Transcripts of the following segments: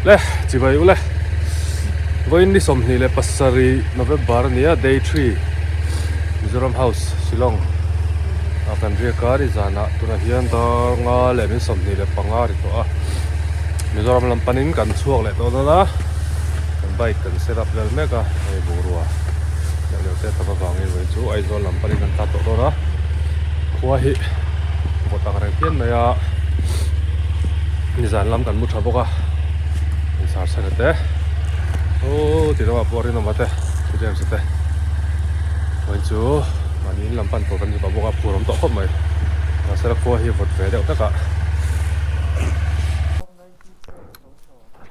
Le chibai ule vawiin ni 27 November a ni a day 3 Mizoram House Shillong ah kan riak a ni zanah tunah hian dar nga leh min 25 ri tawh a Mizoram lam panin kan chhuak leh tawh dawn a kan bike kan set up vel mek a hei bungrua neuh neuh te tam avangin vawiin chu Aizawl lam panin kan tlan tawh dawn a khua hi vawt ang reng phian mai a nizan lam kan mu tha bawk a insar chhan te aw ti lamah pawh rinawm te chu James te vawiin chu mahni in lam pan tur kan ni tawh bawk a phur awm tawh khawp mai mahse la khua hi vawt ve deuh hlek a.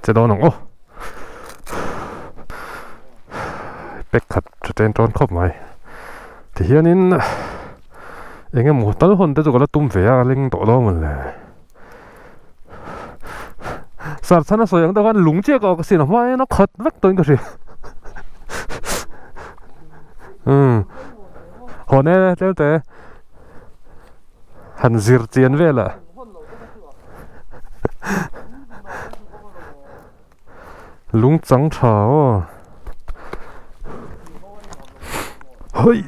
Che dawn ang aw pack khat tha chen tawn khawp mai tihianin eng emaw tal hawn te chu ka la tum ve a leng tawh dawn mawn le sar chhan a sawi ang deuh khan lung chiah ka awk asin a hma hian a khat vek tawhin ka hria umm hawn e tlem te han zir chian vel ah. Lung chang tha aw hei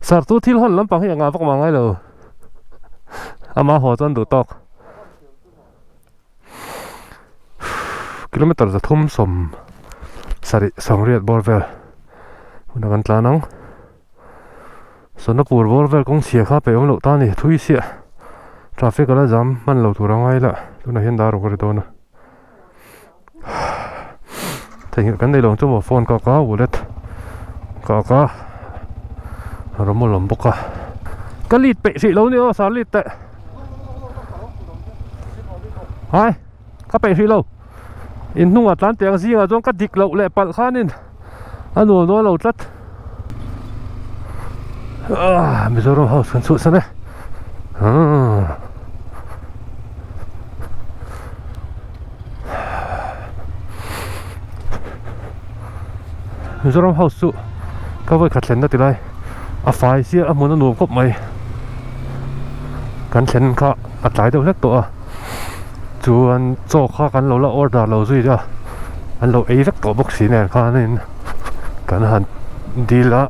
sar chu thil hawn lampang hi engah vak mah ngai lo ama haw chuan duh tawk kilometer 370 sawmriat bawr vel hunah kan tlan ang. Sonapur bawr vel kawng chhia kha peih awm loh ta a ni thui chiah traffic a la zam hman lo tur a ngai la tunah hian dar ruk a ri dawn a theihnghilh kan nei lo ang chu maw phone ka ka wallet ka ka rawm a lawm bawk a ka lead peih hrih lo a ni aw sir lead teh hai ka peih hrih lo in hnungah tlan teh ang zingah chuan ka dik loh leh palh khanin a nuam dawn lo tlat ah Mizoram house kan chhuah san e ah Mizoram house chu ka vawi khat thlenna ti lai a fai sia a hmun a nuam khawp mai kan thlen kha a tlai deuh hlek tawh a. Chuan chaw kha kan lo la order lo zui a, an lo ei vek tawh bawk si nen khanin kan han dil a,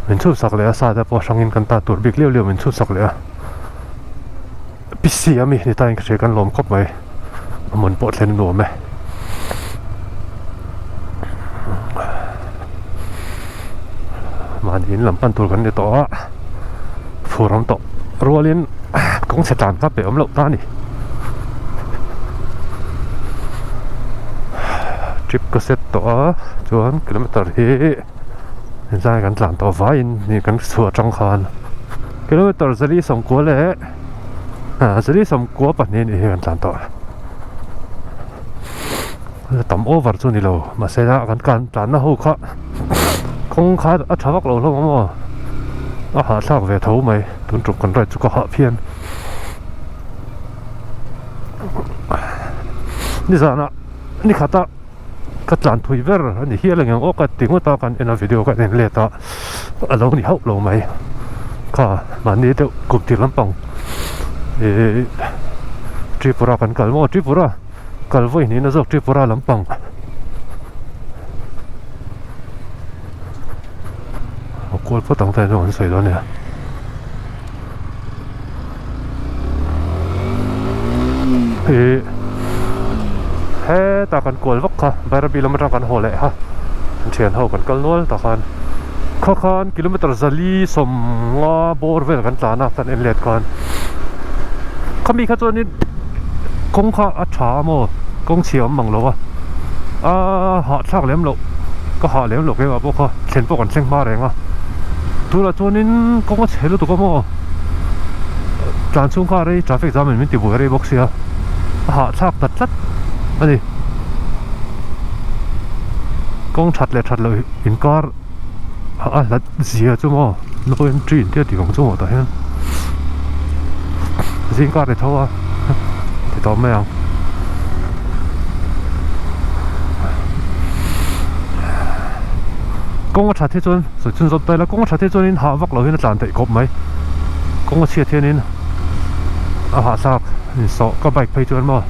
min chhun sak leh a sa te pawh hrangin kan tan tur bik liau liau min chhun sak leh a, PC a mi ni ta in ka hria kan lawm khawp mai, a hmun pawh thlen a nuam e. Mahni in lam pan tur kan ni tawh a, fur awm tawh rualin kawng chhe tlan kha pe awm loh ta a ni. Trip ka set tawh a chuan kilometer hi zai kan tlan tawh vaiin ni kan chhuah atang khan kilometer zali sawmkua leh zali sawmkua pahnih anih hi kan tlan tawh. Tam over chu ni lo mahse a kan kan tlanna ho kha kawng kha a tha vak lo hlawm ang aw a hahthlak ve tho mai tun tum kan ride chu ka hah phian nizanah ni khata ka tlan thui ber a ni hial ang aw ka ti ngawt a kan en a video ka en let a a lo ni hauh lo mai kha mahni deuh kum tir lampang ihh Tripura kan kal maw Tripura. Kal vawi hnihna zawk Tripura lampang a kual phawt ang ta hian an sawi dawn a nia. Ih hetah kan kual vak kha Bairabi lam atang kan haw leh kha an thian ho kan kal nual tak khan kha khan kilometer zali sawmnga bawr vel kan tlan a kan en let khan khami kha chuanin. Kawng kha a tha a maw kawng chhia awm mang lo a a hahthlak lem loh ka hah lem loh keimah pawh kha thlen pawh kan thleng hma reng a tunah chuanin kawng a chhe lutuk a maw tlan chhung kha rei traffic jam in min ti buai rei bawk sia a hahthlak ta tlat a ni kawng that leh that loh inkar a hlat zia chu maw no entry in tia tih ang chu maw tah hian zing kar ni tho a ti tawp mai ang kawng a that hi chuan sawi chhun zawt daih la kawng a that hi chuan in hah vak lo hian a tlan theih khawp mai kawng a chhiat hian in A hahthlak insawh ka bike phei chuan maw.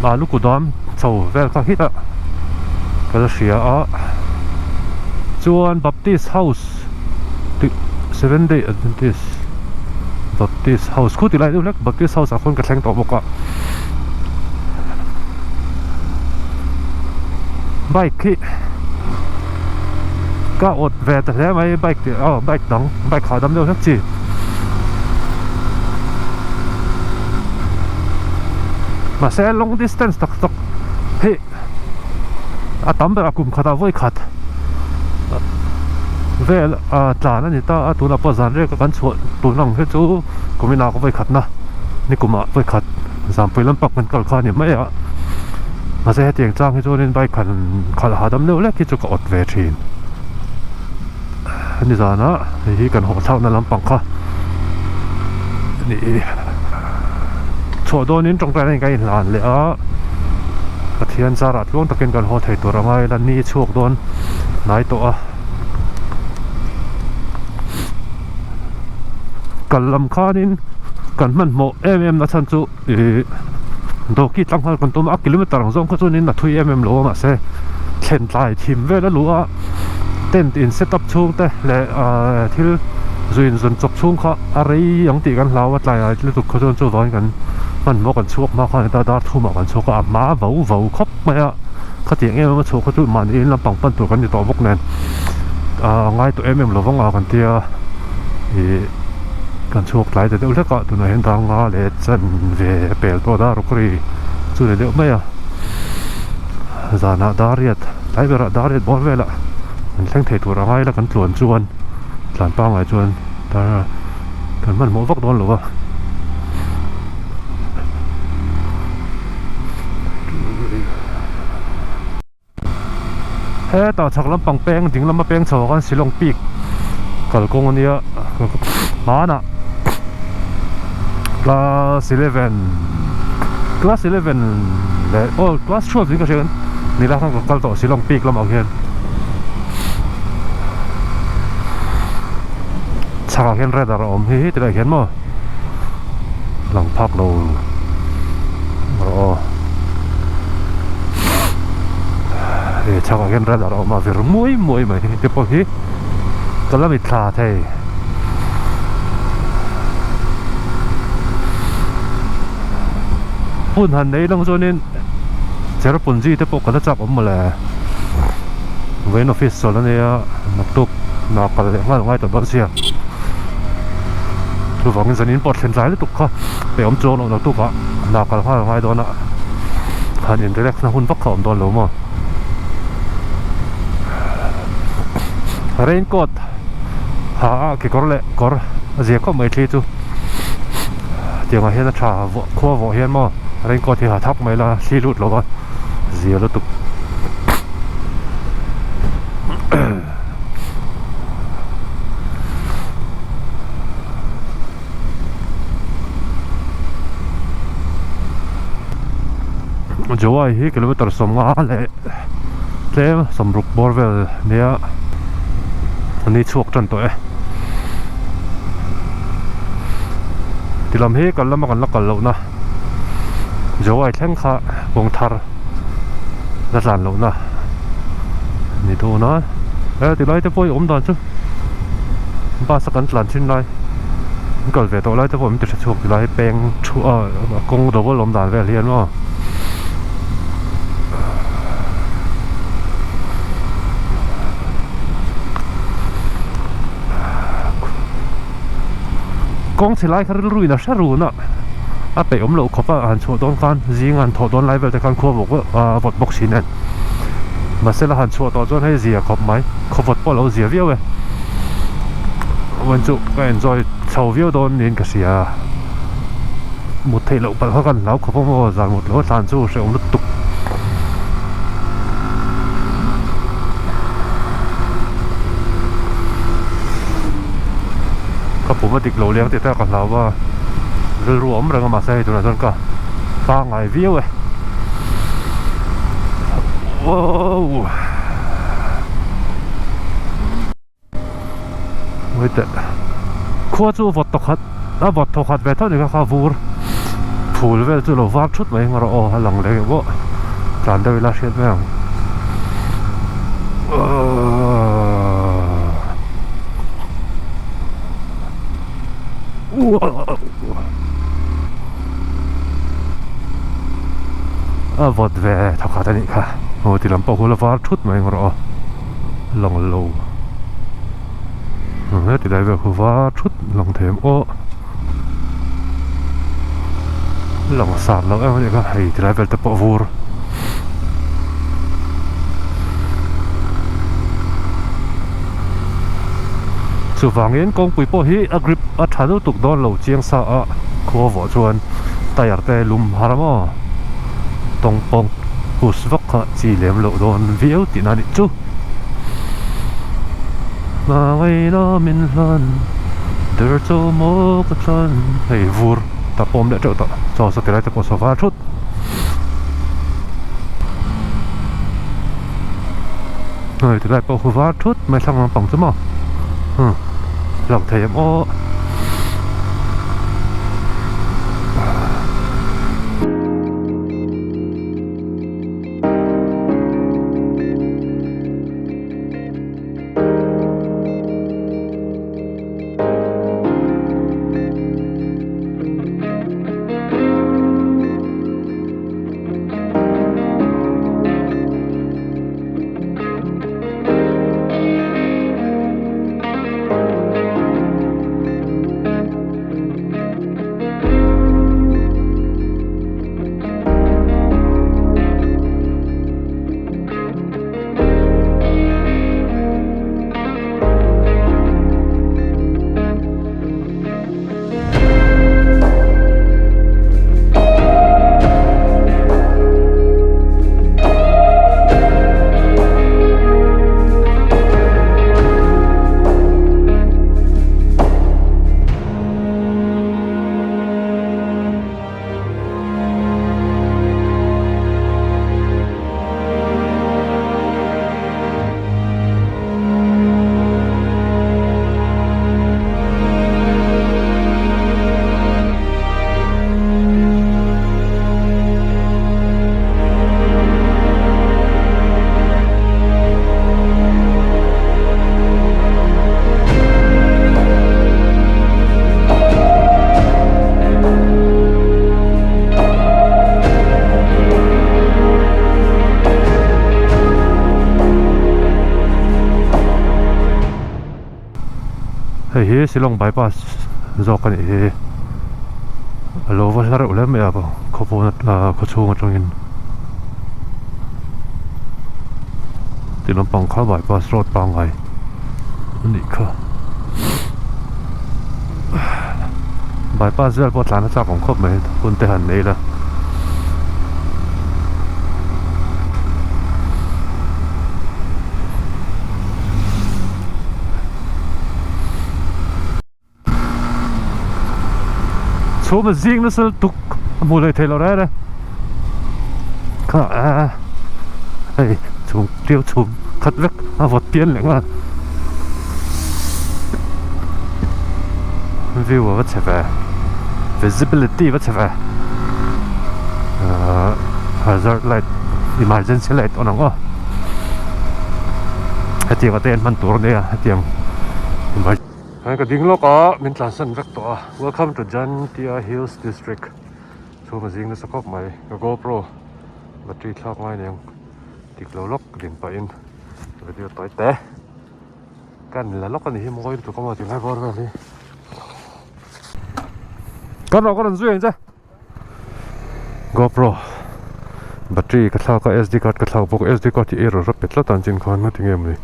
Balu kudam chho vel kha hit a ka la hria a chuan Baptist house tih seven day Adventist Baptist house khu tilai deuh hlek Baptist house ah khawn ka thleng tawh bawk a bike hi ka awt ve ta hle mai bike tih aw bike dang bike hahdam deuh hlek chi. Mahse long distance tak tak hi a tam berah kum khatah vawi khat vel a tlan a ni ta a tunah pawh zan rek a kan chhuah tun ang hi chu kum inah ka vawi khatna ni kumah vawi khat zanpui lampang kan kal kha a ni mai a mahse hetiang chang hi chuanin bike han khalh hahdam deuh lek hi chu ka awt ve thin. Hemi zana hei hi kan haw thlakna lampang kha ni chhuah dawnin tawngtaina in kan inhlan leh a Pathian zarah tluang takin kan haw thei tur anga ila ni chhuak dawn hnai tawh a kal lam khanin kan hmanhmawh em em na chhan chu ih dawki tlanghal kan tum a kilometer ang zawng kha chuanin a thui em em lo a mahse thlen tlai thim vel a luh a tent in set up chhung te leh ahh thil zui in zawn chawp chhung kha a rei ang tih kan hlau a tlai ai lutuk kha chuan chuvangin kan hmanhmawh kan chhuak hma khan heta dar thum ah kan chhuak a a hma vo vo khawp mai a khatiang em em a chhuah kha chu mahni in lampang pan tur kan ni tawh bawk nen ahh a ngai tawh em em lo vang a kan tia ih. Kan chhuak tlai ta deuh hlek a tunah hian danga leh chan ve a pel tawh a rukri chu ni deuh mai a zanah dariat tlai berah dariat bawr velah an thleng thei tur a ngai la kan tluan chuan tlan pangngai chuan dar kan hmanhmawh vak dawn lo va. Hetah chhak lampang peng ding lama peng chho ah khan Shillong peak kalkawng a nia hmanah class eleven class eleven leh aw class twelve in ka hria ni lai khan ka kal tawh Shillong peak lamah khian chhakah khian radar a awm hi tilai khian maw lang phak lo rawh aw he chhakah hian radar a awm a vir muai muai mai te pawh hi ka la mitthla thei hun han nei lang chuanin Cherrapunji te pawh ka la chak awm mawle vawiin office chawlh a nia naktuk hna kal leh nghal ngai tawh dawn sia. Chuvangin zanin pawh thlen tlai lutuk kha pe awm chuang loh naktuk ah hna kal nghal ngai dawn a han in relax na hun vak kha awm dawn lo maw. Rain coat ha a kekawr leh kawr a zia khawp mai thli chu tiangah hian a tha khua vawh hian maw rain coat hi ha thak mai la thli lut lo va zia lutuk. Jowai hi kilometer 50 leh tlem 60 bawr vel nia ni chhuak tan tawh e tilam hi kal lama kan la kal lohna Jowai thleng kha kawng thar la tlan lohna ni dawn a he tilai te pawh hi awm dan chu bus a kan tlan thin lai an kal ve tawh lai te pawh min ti hre chhuak tilai peng thu a kawng double awm dan vel hian maw. Kawng chhe lai kha rilru in a hre run a a peih awm loh khawp a han chhuah dawn khan zing han thawh dawn lai vel te khan khua vawk a vawt bawk thin en mahse la han chhuah tawh chuan hei zia khawp mai khaw vawt pawh a lo zia viau e chuan chu ka enjoy chho viau dawn niin ka hria mut theih loh palh kha kan hlau khawp a maw zan mut loh a thlan chu hrehawm lutuk. Ka pum a dik lo leng tih te ka hlau a rilru a awm reng a mahse hei tunah chuan ka pangngai viau e wow. teh khua chu vawt tawkhat a vawt thawkhat ve tho ni kha kha vur phul vel chu lo var thut mai ang rawh aw a lang leh ngeuh pawh tlan deuh ila hriat mai ang A vawt ve thawkhat a nih kha aw ti lam pawh khu la var thut mai ang rawh aw lang lo heti lai vel khu var thut lang thei ang aw lang sar loh em a nih kha hei ti lai vel te pawh vur. Chuvangin kawngpui pawh hi a grip a tha lutuk dawn lo chiang sa a khua vawh chuan tyre te lum har maw tawng pawng push vak kha chi lem loh dawn viau tihna a nih chu. Hmangaihna min hlan der chu maw ka thlan hei vur ta pawm leh teuh tawh chaw saw ti lai te pawh saw var thut. Hei tilai pawh khu var thut mai thlang lampang chu maw hmm lang thei em aw. Hei hi Shillong bypass zawk a nih hi a lo va hla reuh hle mai a khawpawn khaw chhung atangin ti lampang kha bypass road pangngai a nih kha bypass vel pawh tlan a chak awm khawp mai hun te han nei ila. Chhum a zing nasa lutuk a hmuh leh theih loh reng reng kha a hei chhum tiu chhum khat vek a vawt pian leh nghal view a va chhe ve visibility a va chhe ve ahh hazard light emergency light on ang aw. Hetiang ate an hman tur a nia hetiang Hei ka ding lawk a min tlansan vek tawh a welcome to Jantia Hills District chhung a zing nasa khawp mai ka GoPro battery thlak ngai nen dik lo lawk din pahin video tawi te ka en la lawk a ni hi mawi lutuk a maw ti lai bawr vel hi kan rawh ka rawn zui ang che. GoPro battery ka thlak a sd card ka thlak bawk a sd card hi error a pe tlat a an chin khan heti nge mawni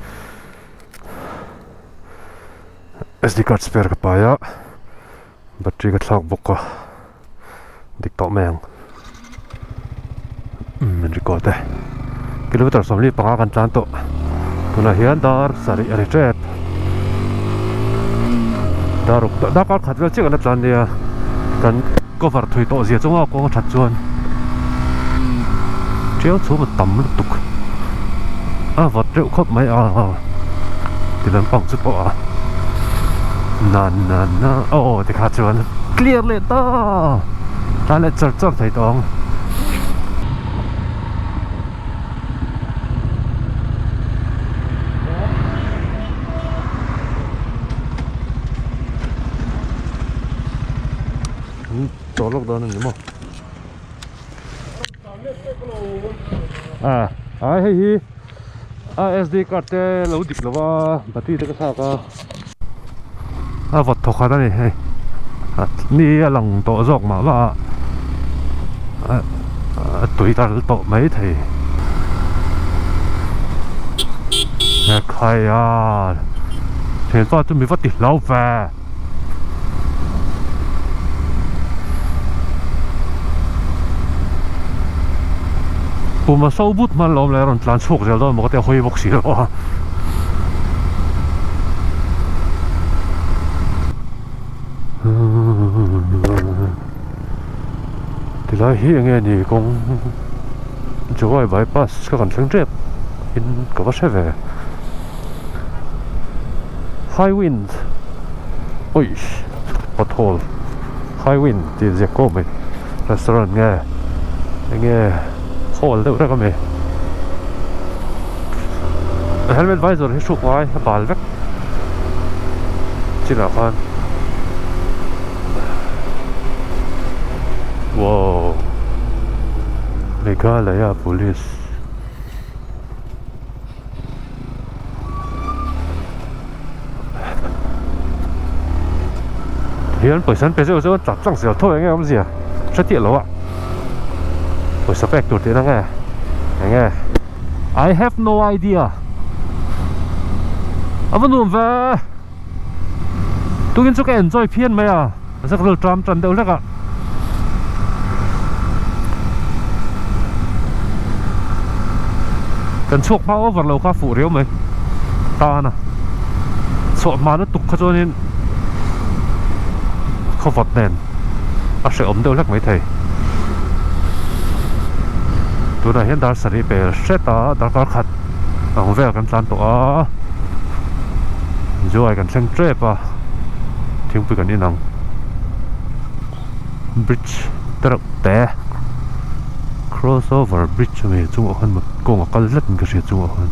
sd card spare ka pai a battery ka thlak bawk a dik tawh mai ang umm min record e kilometer 45 kan tlan tawh tunah hian dar sarih a ri tep dar ruk darkar khat vel chiah kan la tlan nia kan cover thui tawh zia chunga kawng a that chuan tiau chhum a tam lutuk a vawt reuh khawp mai a ti lampang chu pawh a. Na na na aw tikha chuan clear leh ta tlan leh char char thei tawh ang. Tawh lawk dawn a ni maw a ai hei hi a sd card te lo dik lo va battery te ka thlak a a vawt thawk khat a ni hei ni a lang tawh zawk mah mah a a tui tar tawh mai thei khai a thianpa chu mi va ti hlau ve. Puma so but hman lawm leh a rawn tlan chhuak zel dawn maw ka ti a hawi bawk si lo a. Tilai hi enge ni kawng Jowai bypass kha kan thleng tep in ka va hre ve. High wind oish pothole high wind tih ziak kawp mai restaurant nge enge hall deuh rek ami helmet visor hi hruk ngai a bal vek chinah khan wow Meghalaya police. Hian pawisa an pe zeuh zeuh a tap tlang zel tho eng nge awmzia hre tih lo a pawisa pek tur tihna nge eng nge I have no idea a va nuam ve tukin chu ka enjoy phian mai a zak ril tram tan deuh hlek a. Kan chhuak hma over lo kha fuh riau mai tan a chhuah hma lutuk kha chuanin khawvawt nen a hrehawm deuh hlek maithei tunah hian dar sarih pel hret a darkar khat ang vel kan tlan tawh a zuai kan thleng tep a thingpui kan in ang. Bridge te reuh te cross over bridge a ni chungah khan kawng a kal tlat in ka hria chungah khan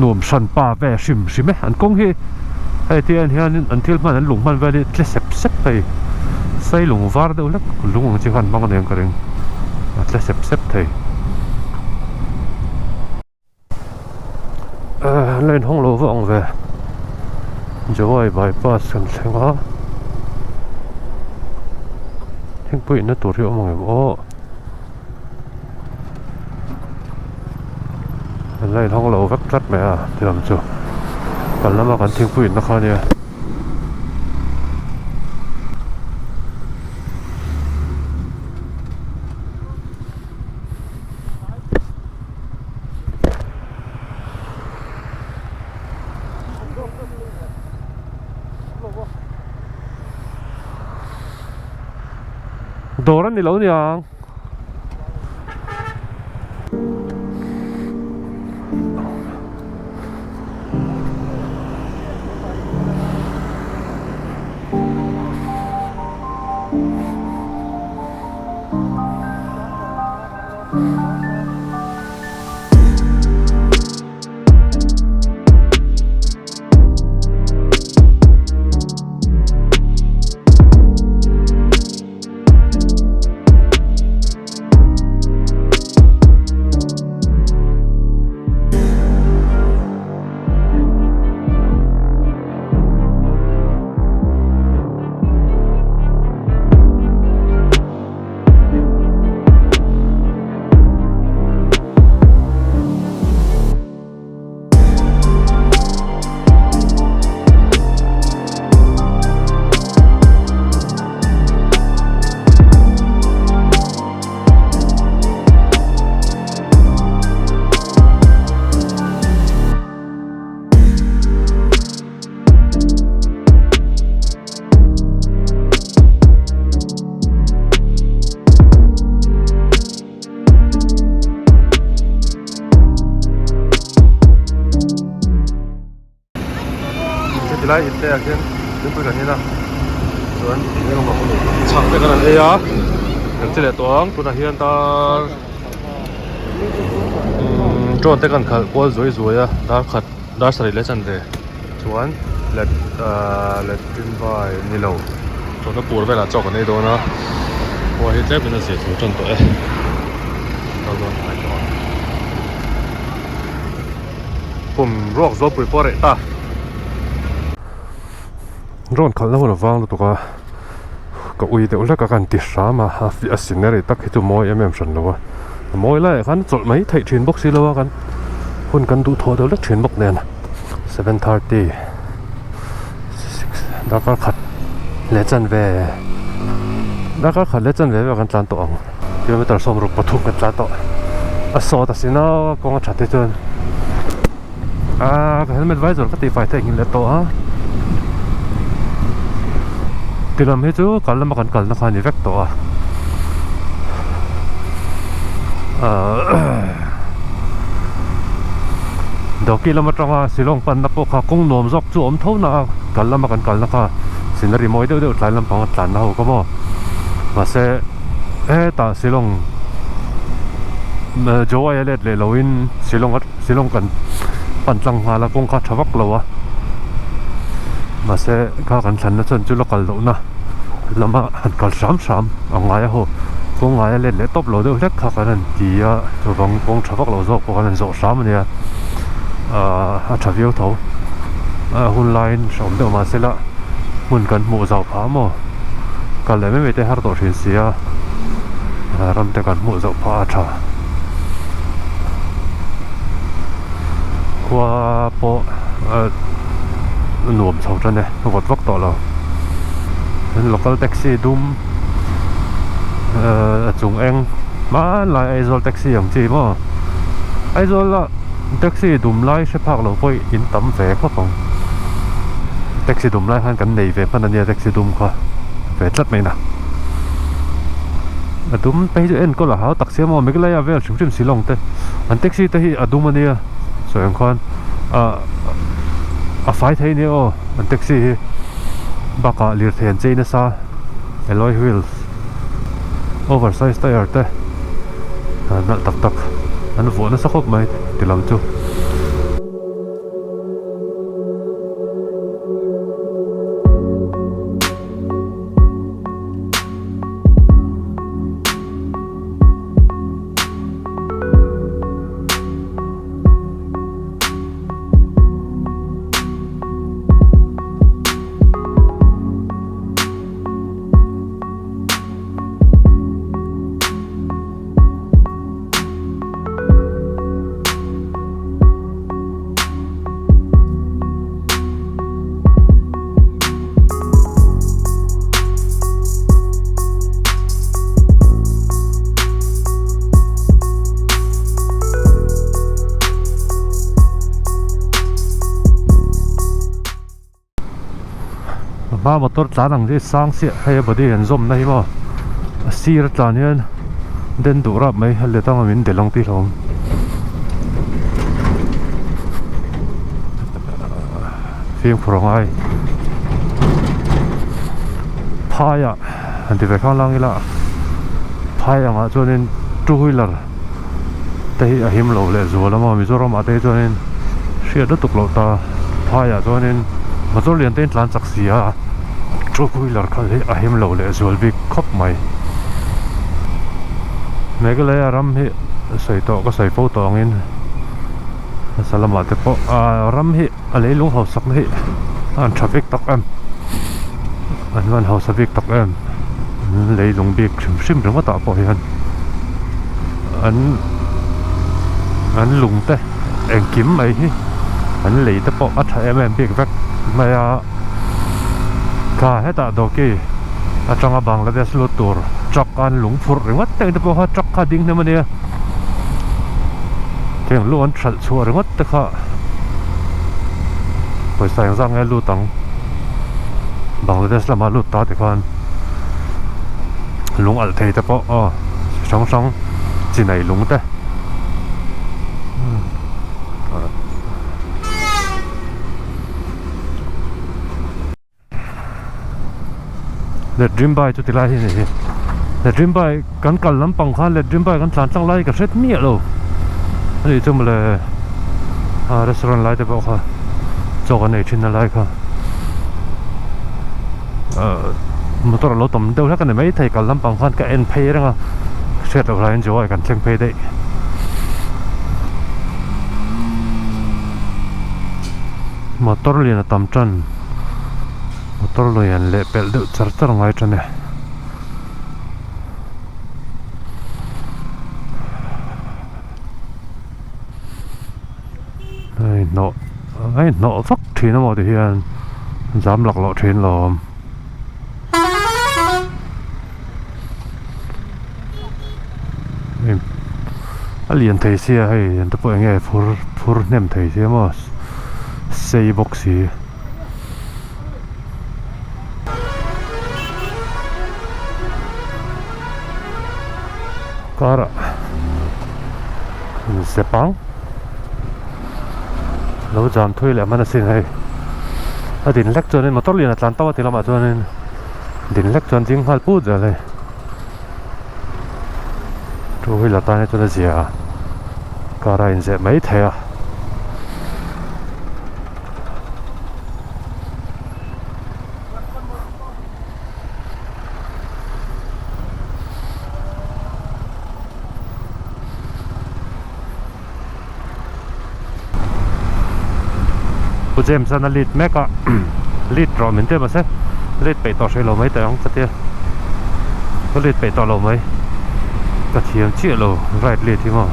nuam hran pa ve hrim hrim e an kawng hi hei ti en hian an thil hman an lung hman vel hi tle sep sep thei sei lung var deuh hlek lung ang chi khan hmang a ni ang ka ring a tle sep sep thei. An la inhawng lo vak ang ve Jowai bypass kan thleng a thingpui inna tur hi a awm ang em aw an la inhawng lo vek tlat mai a ti lam chu kan lama kan thingpui inna kha a nia. Dawr a ni lo niang. Khilai in te ah khian thingpui kan in a chuan chhang te kan han ei a kan che leh tawh ang tunah hian dar umm drone te kan khalh kual zuai zuai a dar khat dar sarih leh chanve chuan let ahh latrine vai ni lo chawhna pur velah chaw kan ei dawn a khua hi tlem in a zia chho tan tawh e kal dawn hnai tawh a. Pum ruak zawlpui pawh a reh ta. Drone khalhna hun a vang lutuk a, ka ui deuh hlek a ka han ti hram a, a fiah a scenery tak hi chu mawi em em hran lo a, a mawi laiah khan chawlh mai theih thin bawk si lo a kan hun kan duhthawh deuh hlek thin bawk nen 7:30 6 darkar khat leh chanve darkar khat leh chanve vel kan tlan tawh ang. Kilometer 63 kan tlan tawh a sawt a sin a kawng a that te chuan aaa ka helmet visor ka tih fai theih nghilh leh tawh a ti lam hi chu kal lama kan kalna kha a ni vek tawh a aaa Dawki lam atanga Shillong panna pawh kha kawng nuam zawk chu a awm tho na a kal lama kan kalna kha scenery mawi deuh deuh tlai lampang a tlanna ho kha maw mahse. Hetah Shillong Jowai a let leh loin Shillong a Shillong kan pan tlang nghal a kawng kha tha vak lo a mahse kha kan thlanna chuan chu la kal lohna lama han kal hram hram a ngai a haw kawng ngai a let leh tawp lo deuh hlek kha kan han ti a chuvang kawng tha vak lo zawk pawh kan han zawh hram a nia ahh a tha viau tho a hun laiin hrehawm deuh mahse la hmun kan hmuh zau phah maw. Kal leh mai mai te har tawh thin si a, ram te kan hmuh zoh phah a tha. Khua pawh a nuam chho tan e, a vawt vak tawh lo. Local taxi dum a chung eng hmanlai Aizawl taxi ang chi maw. Aizawl a taxi dum lai hre phak lo pawh in tam ve khawp ang. Taxi dum lai khan kan nei ve hman a nia taxi dum kha ve tlat mai na. A dum te hi chu enkawl a hau tak sia maw Meghalaya vel hrim hrim Shillong te an taxi te hi a dum a nia sawi ang khan ah a fai thei nia aw an taxi hi bakah lirthei an chei nasa alloy wheels oversize tyre te nalh tak tak an vuah nasa khawp mai ti lam chu. Hma motor tlan ang hi sang chiah hei a body an zawm na hi maw a sir a tlan hian den duh rap mai a let anga min delh ang tih hlawm fimkhur a ngai phai ah han ti ve khang lang ila phai angah chuanin two wheeler te hi a him lo leh zual a maw Mizoram ah te hi chuanin hriat lutuk loh ta phai ah chuanin motor lian te in tlan chak si a two wheeler khalh hi a him lo leh zual bik khawp mai Meghalaya ram hi sawi tawh ka sawi fo tawh angin hmasa lamah te pawh ah ram hi a leilung hausak na hi a han tha vek tak em an van hausa bik tak em an leilung bik hrim hrim ringawt ah pawh hian an an lung te engkim mai hi an lei te pawh a tha em em bik vek mai a tha hetah dawki atanga Bangladesh lut tur truck a an lung phurh ringawt te te pawh kha truck kha a ding hnem ania tiang lu an hralh chhuah ringawt te kha pawisa engzah nge lut ang Bangladesh lamah lut ta tikhan lung alh thei te pawh aw chi hrang hrang chi nei lung te Letrimbai chu tilai hi a ni hi. Letrimbai kan kal lampang khan Letrimbai kan tlan tlang lai ka hret miah lo a nih chu mawle a restaurant lai te pawh kha chaw kan ei thin na lai kha ahh motor a lo tam deuh hlek a ni maithei kal lampang khan ka en phei reng a hriat loh hlaiin Jowai kan thleng phei daih. Motor lian a tam tan motor lian leh pelh deuh char char ngai tan e. Hei hnawh hei hnawh vak thin amaw ti hian zam laklawh thin lawm. A lian thei sia hei eng te pawh eng nge phur phur hnem thei sia maw sei bawk si. Karah zep ang lo jam thui leh hman asin hei a din hlek chuanin motor lian a tlan tauh a ti lamah chuanin din hlek chuan ding nghal put zel hei two wheeler tan hi chuan a zia a car a inzeh mai thei a. Pu James an a lead mek a lead rawh min ti mahse lead peih tawh hrih lo mai teh ang ka tia ka lead peih tawh lo mai ka thiam chiah lo ride lead hi maw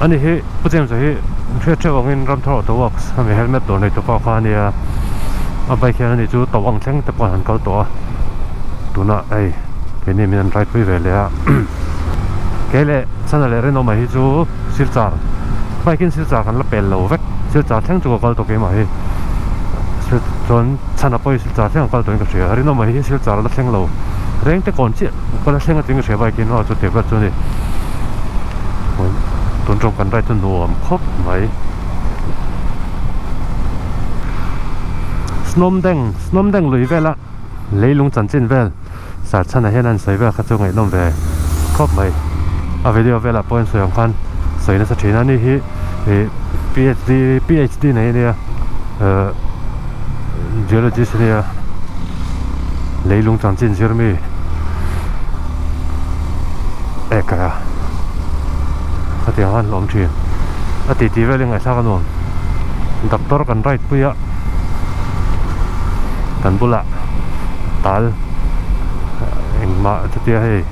ani hi Pu James a hi hriat theuh angin Ramthar Auto Works ami helmet dawr nei tawh kha ania a bike hian ani chu tawng ang thleng te pawh an han kal tawh a tunah hei keini min an ride pui ve leh a kei leh Chana leh Rinawma hi chu Silchar bike in Silchar kan la pel lo vek Silchar thleng chu ka kal tawh keimah hi chuan Chana pawh hi Silchar thleng a kal tawhin ka hria Rinawma hi Silchar a la thleng lo reng te kawn chiah ka la thleng atin ka hria bike in aw chu tih vel chu a ni tun ṭawng kan ride chu nuam khawp mai Snowmdeng Snowmdeng lui vela leilung chanchin vel. Sir chhanah hian an sawi vel kha chu ngaihnawm ve khawp mai. A video velah pawh in sawi ang khan sawi nasa thin a ni hi ih PHD PHD nei ania ehh geologist ania leilung chanchin zir mi ek a khatiang khan hlawm thin a titi vel hi ngaihthlak a nuam doctor kan ride pui a kan bulah. Tal engmah chutia hei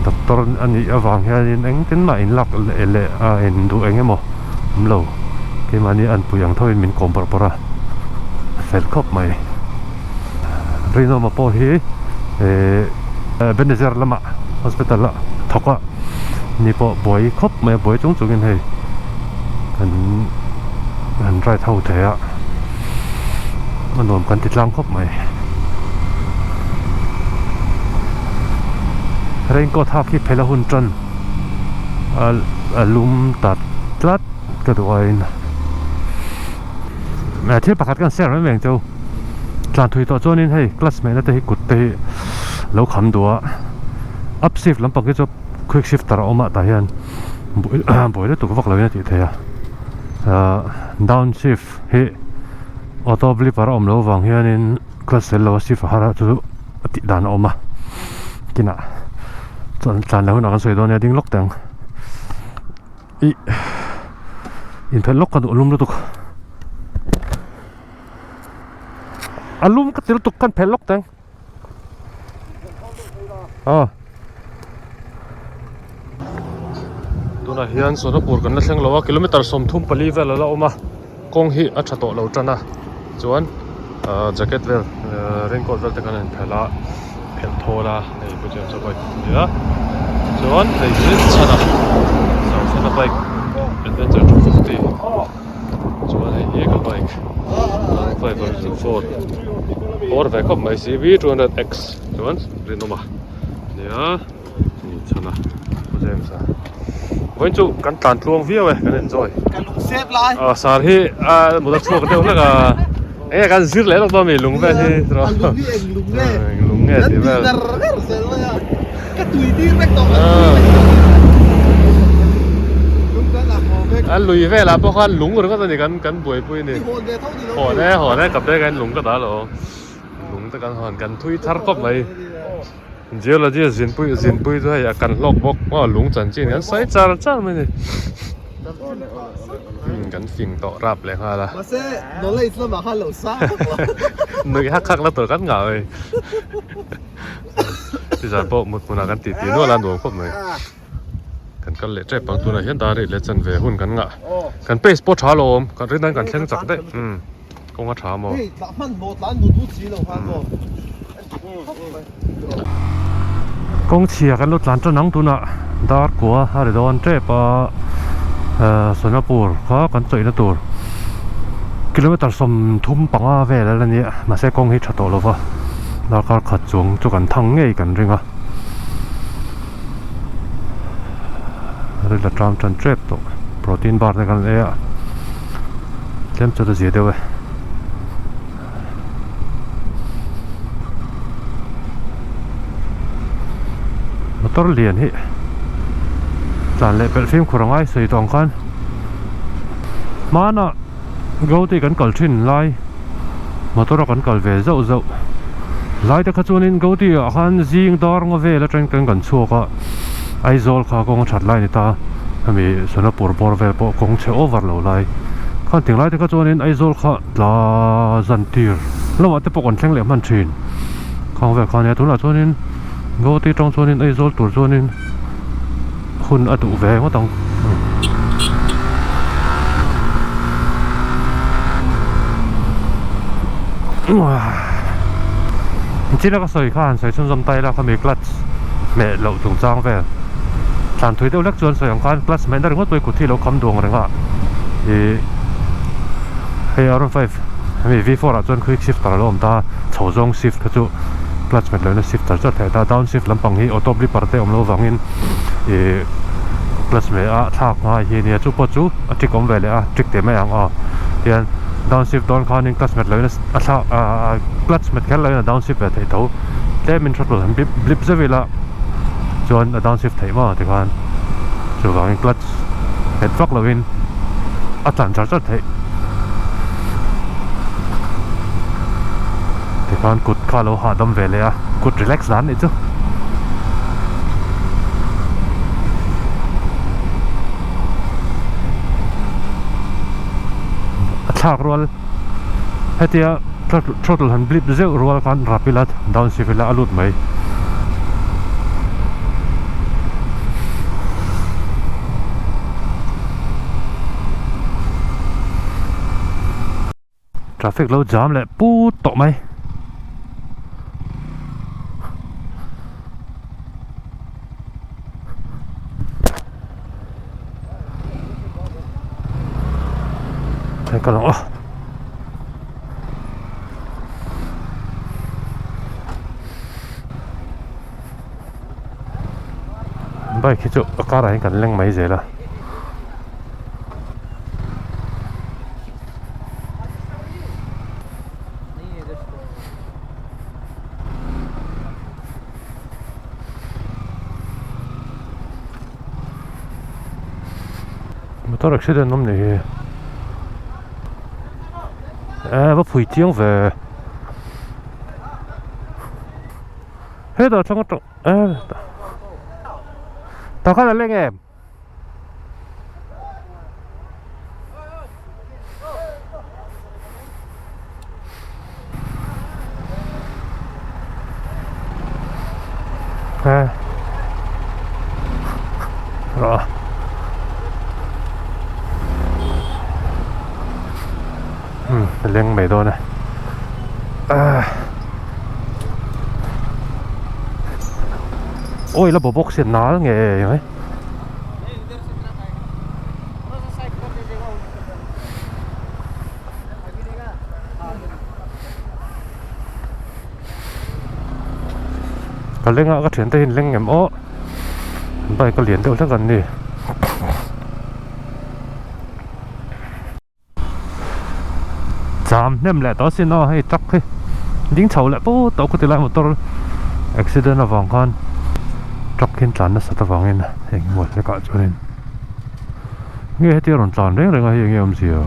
doctor a nih avang hianin engtin mah in lak leh leh a in duh eng emaw awm lo keimahni an pui ang tho in min kawm bawrh bawrh a a fel khawp mai Rinawma pawh hi ehh Ebenezer lamah hospital ah thawk a ni pawh buai khawp mai a buai chung chungin hei kan han ride ho thei a. A nuam kan ti tlang khawp mai. Raincoat hak hi phel a hun tan a lum ta tlat ka duh aiin thil pakhat kan share mai mai ang chu tlan thui tawh chuanin hei clutch hmehna te hi kut te hi lo kham duh a up shift lampang hi chu quick shifter a awm a tah hian buai lutuk vak lovin a tih theih a ahh down shift. Hi auto blipper a awm loh avang hianin clutch tel lo a shift a har a chu a tih dan a awm a kinah chuan tlan leh hunah kan sawi dawn nia ding lawk teh ang ih inphelh lawk ka duh lum lutuk a lum ka ti lutuk ka inphelh lawk teh ang. Aw Tunah hian Sonapur kan la thleng lo a kilometer 34 vel a la awm a kawng hi a tha tawh lo tan a chuan ahh jacket vel ahh raincoat vel te kan han phelh a phelh thawl a hei pu James a bike a ni a chuan hei hi chhana chhana bike adventure 250 chuan hei hi ka bike 5 version 4. Awr ve khawp mai cv 200 x chuan rinawm a nia ni chhan a Pu James a vawiin chu kan tlan tluang viau e kan enjoy Ka lung sep lai. Ah sar hi a mut a chhuak deuh hlek a enge kan zir leh lawk dawn mi lung vel hi A lung hi eng lung nge? Eng lung. nge tih vel. Kan ti ngar ngar zel mai a, ka tui tir vek tawh kan tui vek tawh. Lung kan la haw vek. A lui velah pawh khan lung ringawt a ni kan kan buaipui ni. I hawn ve tho ni lo. Hawn e hawn e ka bag ah hian lung ka dah lo. Lung te kan hawn kan thui thar khawp mai. Geology a zinpui zinpui chu hei a kan hlawk bawk maw lung chanchin kan sawi char char mai a ni. Umm kan fing tawh rap leh nghal a. Mahse knowledge lamah khan lo sang vak lo. Nuih hak hak la tur kan ngah mai. Tizan pawh mut hmunah kan titi nual a nuam khawp mai. Kan kal leh tep ang tunah hian dar rih leh chanve hun kan ngah. Kan pace pawh tha lo awm kan rin dan kan thleng chak daih. Umm kawng a tha maw. Hei tlah hman maw tlan mut mut si lo khan maw. Kawng chhia kan lo tlan tan ang tunah dar kua a ri dawn tep a Sonapur kha kan chawihna tur kilometer 35 vel a la nia mahse kawng hi tha tawh lova darkar khat chuang chu kan thang ngei kan ring a ril a tram tan tep tawh protein bar te kan ei a tlem chu a zia deuh e. Motor lian hi tlan leh pelh fimkhur a ngai sawi tawh ang khan hmanah Gauti kan kal thin lai motor a kan kal ve zauh zauh lai te kha chuanin Gauti ah khan zing dar nga vel atang kan kan chhuak a Aizawl kha kawng a that lai a ni ta hemi Sonapur bawr vel pawh kawng chhe over lo lai khan tinglai te kha chuanin Aizawl kha. Tla zan tir lamah te pawh kan thleng leh hman thin khang vel kha ania tunah chuanin Guwahati atang chuanin Aizawl tur chuanin hun a duh ve ngawt ang. China ka sawi kha han sawi chhunzawm ta ila khami clutch hmeh loh chungchang vel tlan thui deuh hlek chuan sawi ang khan clutch hmehna ringawt pawh i kut hi a lo kham duang reng a ih. Hei R 5 hemi V 4 ah chuan quick shifter a lo awm ta a, chho zawng shift kha chu clutch hmet lohna shifter chu a theih ta a, down shift lampang hi auto blipper te awm loh vangin ih clutch hmeh a thlak ngai hi a nia chu pawh chu a trick awm ve leh a trick teh mai ang aw tihian down shift dawn khanin clutch hmet lohin a thlak ah clutch hmet kher lohin a down shift ve theih tho tlemin throttle han blip blip zeuh ila chuan a down shift theih maw tikhan chuvangin clutch nghet vak lovin a tlan char char theih tikhan kut kha a lo hahdam ve leh a kut relax dan nih chu. A thlak rual hetia throttle han blip zeuh rual khan rap ila down shift ila a lut mai. Traffic lo jam leh put tawh mai. Hei ka lang aw. Bike hi chu a karah hian kan leng mai zel a. Motor accident awm ni hi eh va phui chiang ve. Hetah atang atang eh tah khan a leng em? Eh rawh umm a leng mai dawn e ah awi la bawk si nal ngei mai. Ka leng a ka thiante hi an leng em aw bike a lian deuh hlek an ni. Cham hnem leh tawh asin aw hei truck hi ding chho leh put tawh khawti lai motor. Accident avang khan truck hian tlan nasat avangin eng emaw hlekah chuanin nge hetia rawn tlan reng reng a hei enge awmzia.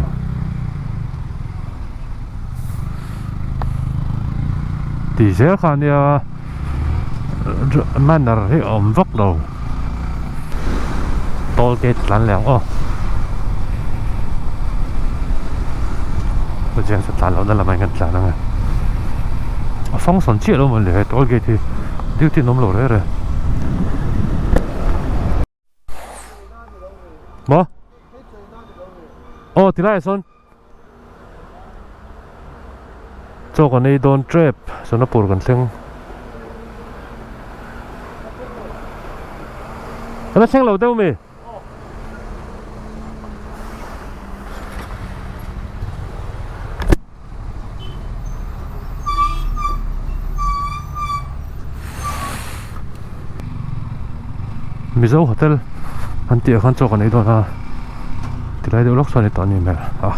Ti zel kha ania manner hi a awm vak lo toll gate tlan leh ang aw James a tlan lohna lamah hian kan tlan ang e a function chiah lo mawn le he toll gate hi duty an awm lo reng reng. Maw? Aw tilaiah sawn Chaw kan ei dawn tep Sonapur kan thleng Kan la thleng lo deuh mi? Mizo hotel an tih ah khan chaw kan ei dawn a tilai deuh lawk chuan a ni tawh a ni hmel a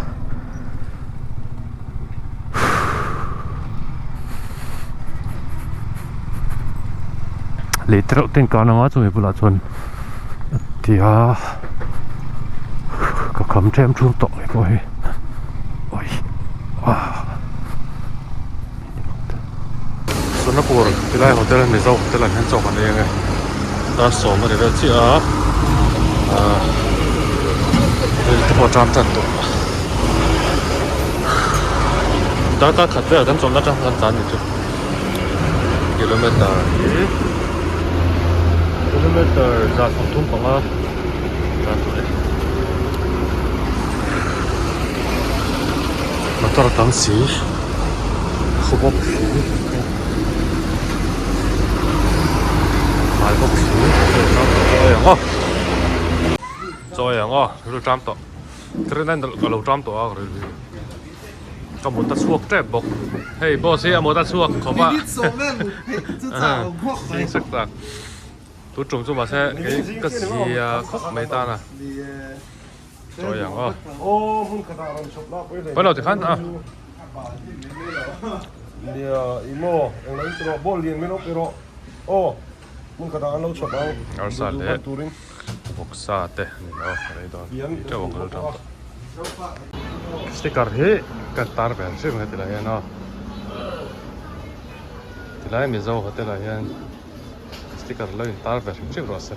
lei te reuh te in kan anga chumi bulah chuan a ti a ka kham ṭhem ṭhum tawh mai pawh hi awi ah. Sonapur tilai hotel Mizo hotel ah hian chaw kan ei ange dar sawm a ni vel chiah a ah ril te pawh a ṭam ṭan tawh darkar khat velah kan chawlhna atang kan tlan ni chu kilometer hi kilometer 35 tlan tawh e motor a tam si khaw bawk si hmai bawk si chaw ei ang aw chaw ei ang aw ril ṭam tawh train a lo ṭam tawh a ril hi. Ka mut a chhuak tep bawk. Hei boss hi a mut a chhuak khawp a. Zing sak tak. Tu tum chu mahse kei ka zia khawp mai tan a. Chawi ang aw. Pawi lo tikhan a. Arsa leh vawksa te ani lo rei dawn teuh ang ka lo tang tawh. Sticker hi kan tar ve ang hrim heti lai hian aw tilai Mizo hotel ah hian sticker lo in tar ve hrim hrim rawh se.